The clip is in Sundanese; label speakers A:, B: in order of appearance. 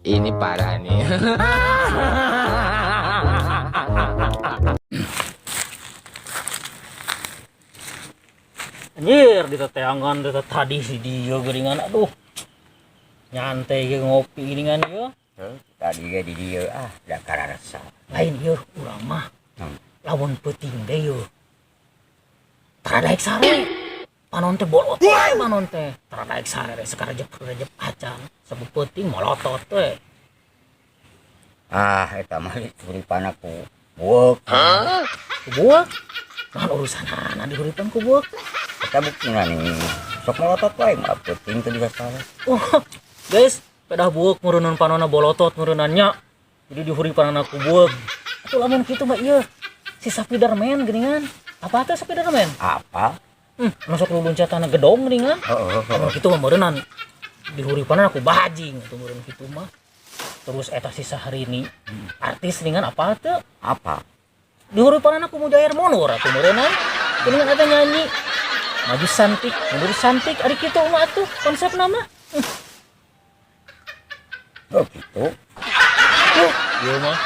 A: Ini parah nih.
B: Anjir, di teteangan di tadi si dia geuningan, aduh. Nyantai ge ngopi geuningan ieu.
C: Tadi ge di dieu ah, da kararesa.
B: Lain ieu urang mah. Lamun peuting teh ieu. Tara daek sare. Panon teh bolot wae panon teh. Tara daek sare rek sakarejep-rejep acan. Sabuk peuting molotot teh.
C: Ah, eta mah dihuripan ku bueuk.
B: Ku bueuk? Naon urusanana dihuripan ku bueuk?
C: Eta buktina nih, sok molotot wae mah peuting teu bisa sare.
B: Oh, guys, pedah bueuk meureunnan panonna bolotot meureunannya. Jadi dihuripanana ku bueuk. Atuh lamun kitu mah ieu si Spiderman geuningan. Apa teh Spiderman?
C: Apa?
B: Nu sok luluncatana gedong geuningan.
C: Heeh, heeh.
B: Lamun kitu mah meureunnan dihuripanana ku bajing atuh meureun kitu mah. Terus eta si Sahrini, artis geuningan apa teh?
C: Apa?
B: Dihuripanana ku Mujair Munur atuh meureunnan. Geuningan eta nyanyi maju santik, mundur santik, ari kitu mah atuh konsepna mah.
C: Oh gitu.
B: Ieu mah.